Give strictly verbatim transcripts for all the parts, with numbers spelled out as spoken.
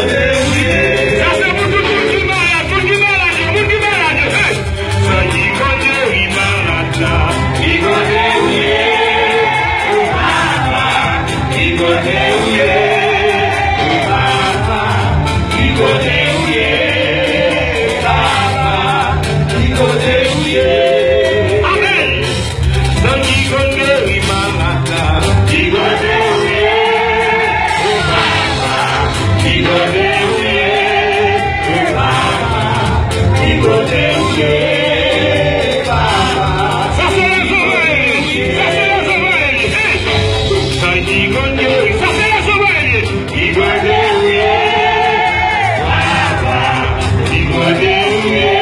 Sa se pou tout moun ki malad, moun ki malad yo, moun ki malad yo. Hey! Sa ki kote wi malad la? Ki kote ou ye? Papa, ki kote ou ye? Papa, ki kote ou ye? Papa, ki kote ou ye? Amèn. Sa ki kote wi malad la? Ki kote ou ye? Papa, ki kote ou ye? Papa, ki kote ou ye? Papa, sa se rezon mwen ye. Sa se rezon mwen ye. Hey! Sa ki kote wi? Sa se rezon mwen ye. Ki kote ou ye? Papa, ki kote ou ye?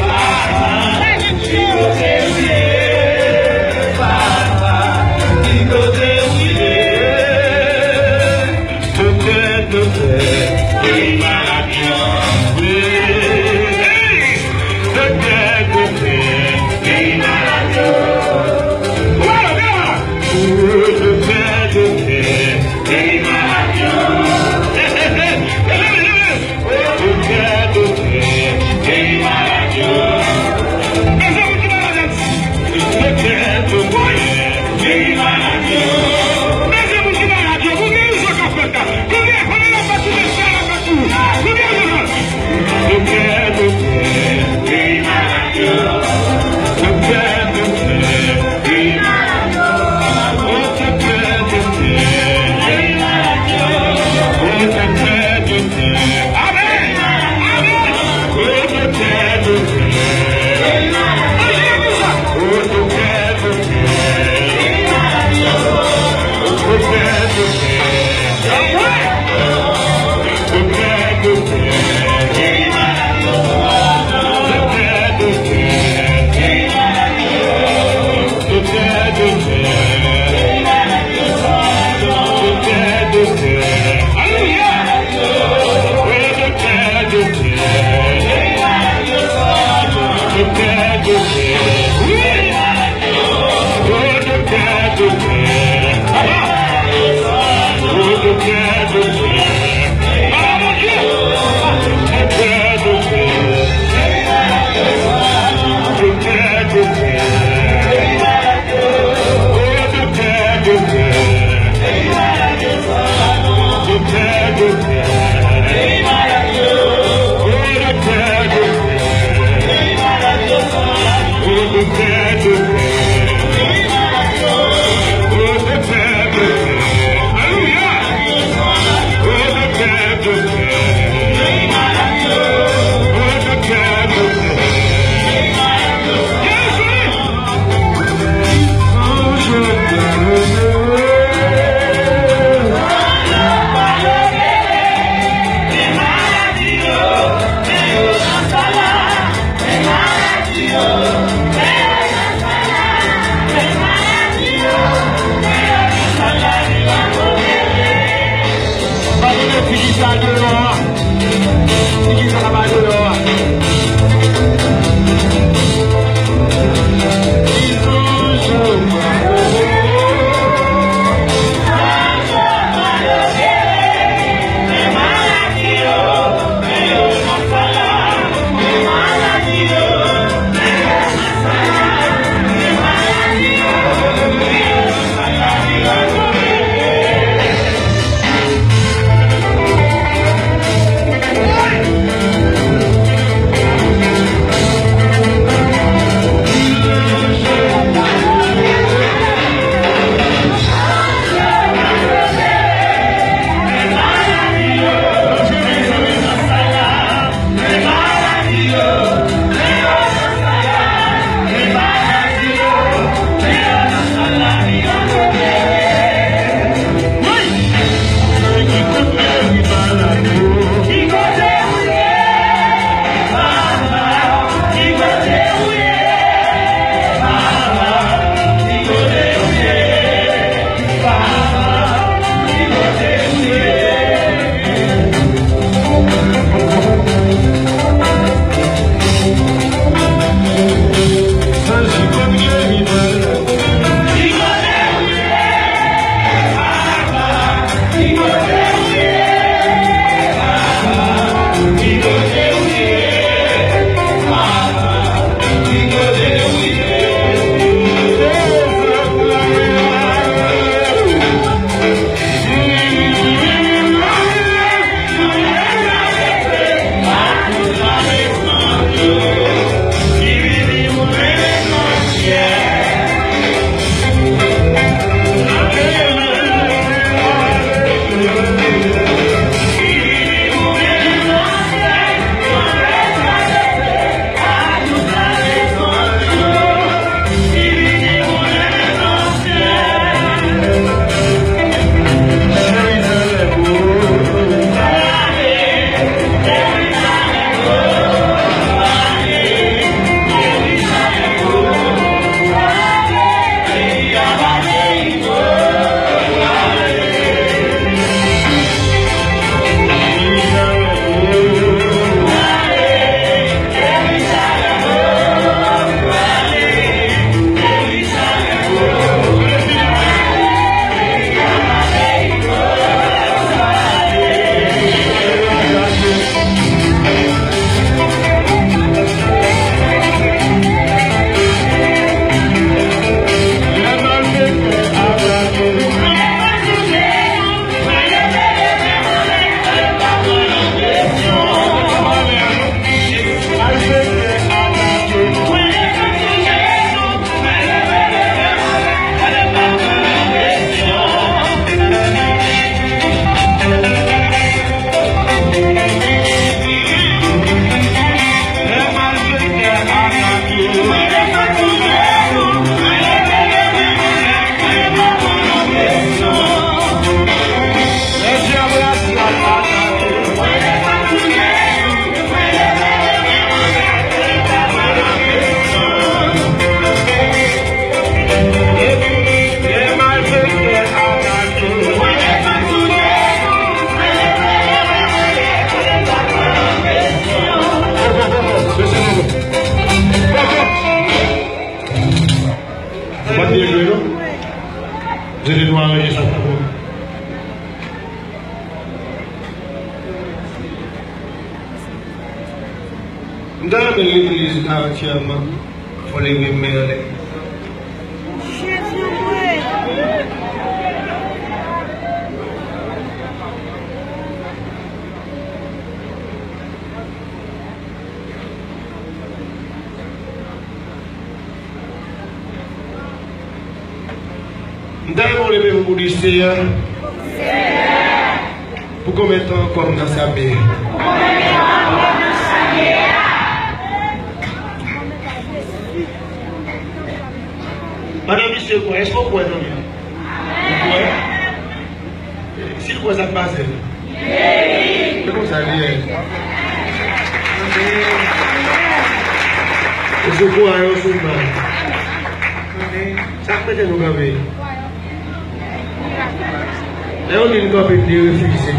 Papa, ki kote ou ye? Papa, ki kote ou ye? Doktè, doktè, peyi malad yo. Hey! Doktè, doktè, peyi malad yo. Wè, wè! Doktè, doktè, peyi malad yo. Hey, hey, hey, hey, hey, hey. Doktè, doktè, peyi malad yo. Mezanmi, ki malad la? Doktè, doktè, peyi malad yo. Mezanmi, ki malad yo. Pou gen rezon k ap fèt la. Pou gen, pou gen la pati de sa la pati. Pou gen rezon. Doktè, doktè, peyi malad yo. Doktè, doktè, peyi malad yo. O doktè, doktè, peyi malad yo. O doktè, doktè. Amèn. Amèn. O doktè, doktè, peyi malad yo. O doktè, doktè, peyi malad yo. O doktè, doktè. Alelouya! Ou pa t byen jwe, non? Jete nou aranje sa pou mwen. M ta renmen legliz antyèman. Fò leve men anlè. M ta renmen w leve pou di, Seyè, pou konbyen tan ankò m nan sa byen? Pandan misye kwè, èske w kwè nan li? Ou kwè? Si l kwè, sa k pase l? Se konsa l ye. Ou sou kouray, ou sou mal. Sa k mete nou kanpe? Lè yo di n kanpe, n derefize.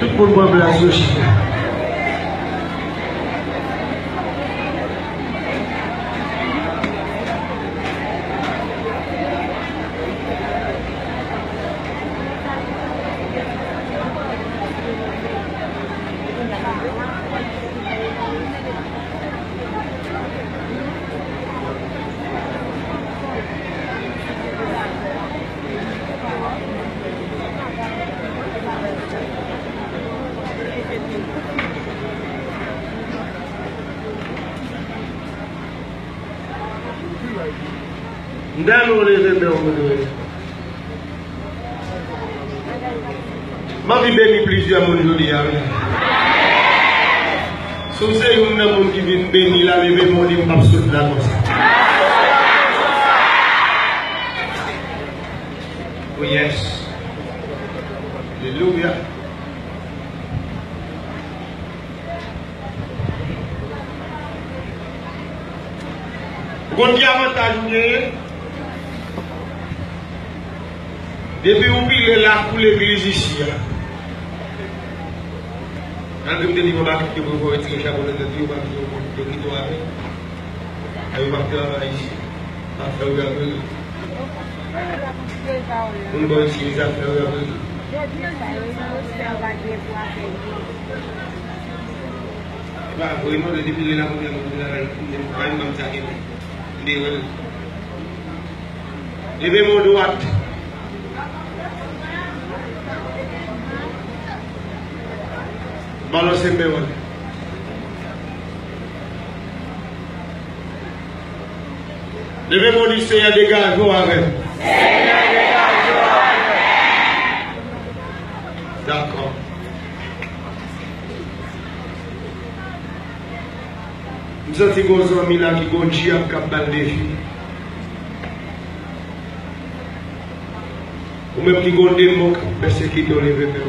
Tout moun pran plas yo chita. M ta nou leve men w pou nou. M anvi beni plizyè moun jodi a, wi. Si w se youn nan moun ki vin beni la, leve men w, di, "M p ap sot la konsa." Oh yes. Alelouya. Ou konn ki avantaj ou genyen? Depi ou pile lakou legliz isi a. Malgre m te di m anba kite pou yo retire chapo nan tèt yo, pa vle yo kite w avè. A yo p ap travay isi. Pa fè w gade. Moun bò isi, zafè yo ap regle. Epa vre non, depi lè la moun nan moun la, moun pa yon moun sa gen. M te wè l. Leve men w dwat. Balanse men w anlè. Leve men w, di, "Senyè, degaje w avè m." Dakò. M santi gon zanmi la ki gon dyab k ap ba l defi. Ou menm ki gon demon k ap pèsekite w, leve men w.